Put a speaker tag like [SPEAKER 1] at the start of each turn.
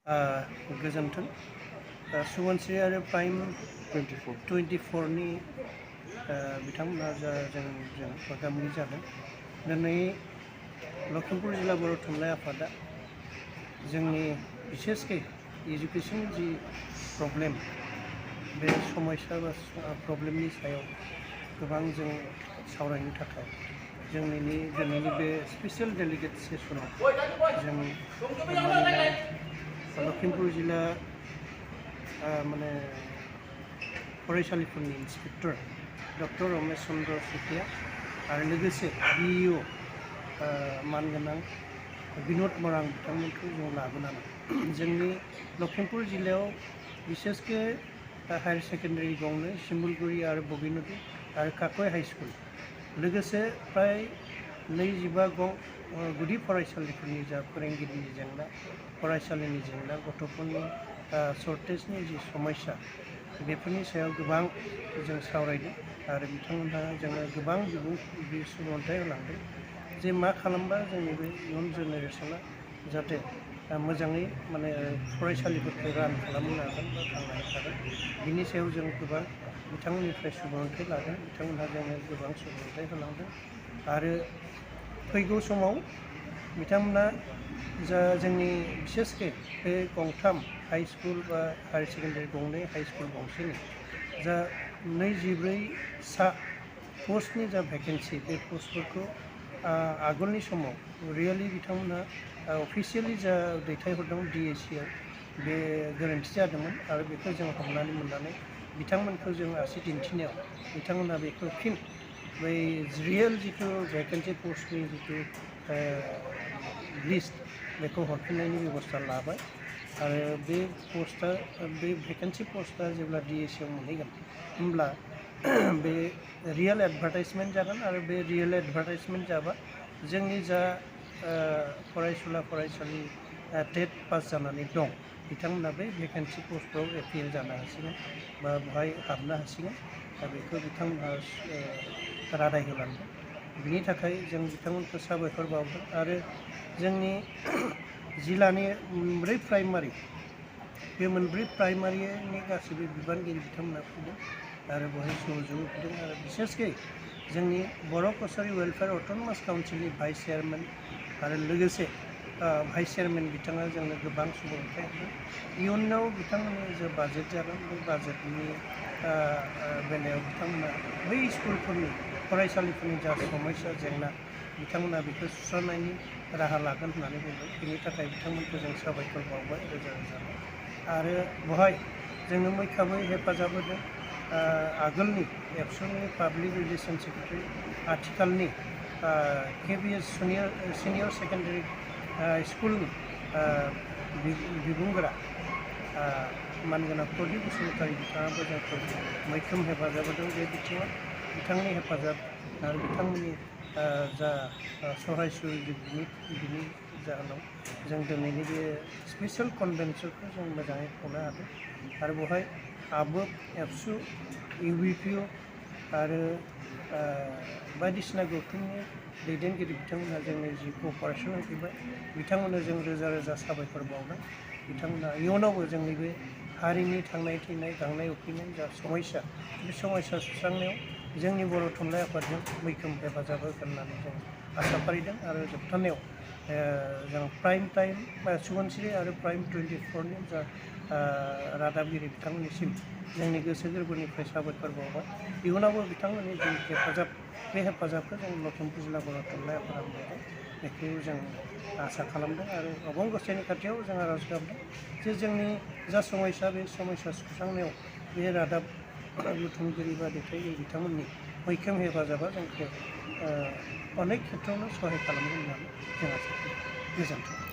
[SPEAKER 1] गोजोन्थों सुबुनस्रि आरो प्राइम 24 नि बिथांमोना जों मोगा मोगि जादों। दिनै लखिमपुर जिल्ला बर' थुनलाइ आफादा जोंनि बिसेसकै एजुकेशन जि प्रब्लेम बे समस्या बा प्रब्लेमनि सायाव गोबां जों सावरायनो थाखाय जोंनि दिनैनि बे स्पेशल डेलिगेट सेसनाव जों लखिमपुर जिल्ला माने फरायसालिफोरनि inspector doctor Ramesh Chandra chutia आरो लोगोसे BEO मानगोनां बिनुद morang बिथांमोनखौ जों लाबोनानै जोंनि लखिमपुर जिल्लायाव बिसेसके हायर सेकेन्डारि गंनै सिम्बुलगुरि आरो बगिनदी आरो काकय हाई स्कुल लोगोसे प्राय 25 गं गुदि फरायसालिफोरनि जा फोरोंगिरिनि जेंना फरायसालिनि जेंना गथ'फोरनि सर्टेजनि जि समस्या बेफोरनि सायाव गोबां जों सावरायदों आरो बिथांमोनहा जोंनो गोबां सुबुंथाय होलांदों जे मा खालामबा जोंनि बे इयुन जेनेरेसना जाहाथे मोजाङै माने फरायसालिफोरखौ रान खालामनो हागोन बा थांनानै थागोन बिनि सायाव जों गोबां बिथांमोननिफ्राय सुबुंथाय लादों बिथांमोनहा जोंनो गोबां सुबुंथाय होलांदों आरो फैगौ समाव बिथांमोना जा जोंनि बिसेसके बे गंथाम हाई स्कुल बा हायर सेकेन्डारि गंनै हाई स्कुल गंसेनि जा 24 सा पस्टनि जा भेकेन्सि बे पस्टफोरखौ आगोलनि समाव रियेलि बिथांमोना अफिसियेलि जा दैथायहरदों DAC आव बे गोरोन्थि जादोंमोन आरो बेखौ जों हमनानै मोननानै बिथांमोनखौ जों आसि दिन्थिनायाव बिथांमोना बेखौ फिन बै रियेल जिथु भेकेन्सि पस्टनि जिथु लिस्ट बेखौ हरफिननायनि बेबस्था लाबाय आरो बे पस्टआ बे भेकेन्सि पस्टआ जेब्ला DAC आव मोनहैगोन होमब्ला बे रियेल एडभार्टाइजमेन्ट जागोन आरो बे रियेल एडभार्टाइजमेन्ट जाबा जोंनि जा फरायसुला फरायसालि टेट पास जानानै दं बिथांमोना बे भेकेन्सि पस्टआव एपिल जानो हासिगोन बा बेवहाय हाबनो हासिगोन दा बेखौ बिथांमोनहा रादाय होलांदों बिनि थाखाय जों बिथांमोनखौ साबायखर बावदों आरो जोंनि जिल्लानि मोनब्रै प्राइमारि बे मोनब्रै प्राइमारिनि गासैबो बिबानगिरि बिथांमोना फैदों आरो बेवहाय सहयोग होदों आरो बिसेसकै जोंनि बर' कसारि वेलफेयार अट'नमास काउन्सिलनि भाइस चेयारमेन आरो लोगोसे भाइस चेयारमेन बिथाङा जोंनो गोबां सुबुंथाय होदों इयुनाव बिथांमोननि जे बाजेट जागोन बे बाजेटनि बेलायाव बिथांमोना बै स्कुलफोरनि फरायसालिफोरनि जा समस्या जेंना बिथांमोना बेखौ सुस्रांनायनि राहा लागोन होननानै बुंदों बेनि थाखाय बिथांमोनखौ जों साबायखर बावबाय रोजा रोजा आरो बेवहाय जोंनो मैखोमै हेफाजाब होदों आगोलनि एबसुनि पाब्लिक रिलेसन सेक्रेटारि आथिखालनि KBS सिनियर सेकेन्डारि स्कुलनि बिबुंगोरा मानगोनां प्रदीप बसुमतारी बिथाङाबो जोंखौ मैखोम हेफाजाब होदों बे बिथिङाव बिथांनि हेफाजाब आरो बिथांमोननि जा सहाय सुजुग बिनि जाहोनाव जों दिनैनि बे स्पेशल कनभेन्सनखौ जों मोजाङै खुंनो हादों आरो बेवहाय आबोब एबसु UBPO आरो बायदिसिना गौथुमनि दैदेनगिरि बिथांमोनहा जोंनो जि क'पारेसन होफैबाय बिथांमोननो जों रोजा रोजा साबायखर बावदों बिथांमोना इयुनावबो जोंनि बे हारिनि थांनाय थैनाय गांनाय उखैनाय जा समस्या बे समस्या सुस्रांनायाव जोंनि बर' थुनलाइ आफादजों मैखोम हेफाजाब होगोन होननानै जों आसा फारिदों आरो जोबथारनायाव जों प्राइम टाइम सुबुनस्रि आरो प्राइम 24 नि जा रादाबगिरि बिथांमोननिसिम जोंनि गोसो गोरबोनिफ्राय साबायखर बावबाय इयुनावबो बिथांमोननि जि हेफाजाब बे हेफाजाबखौ जों लखिमपुर जिल्ला बर' थुनलाइ आफादा मोनगोन बेखौ जों आसा खालामदों आरो अबं गसाइनि खाथियाव जों आरज गाबदों जे जोंनि जा समस्या बे समस्या सुस्रांनायाव बे रादाब बुथुमगिरि बा दैथायगिरि बिथांमोननि मैखोम हेफाजाबा जोंखौ अनेक खेत्रआवनो सहाय खालामगोन होननानै जों आसा खालामो गोजोन्थों।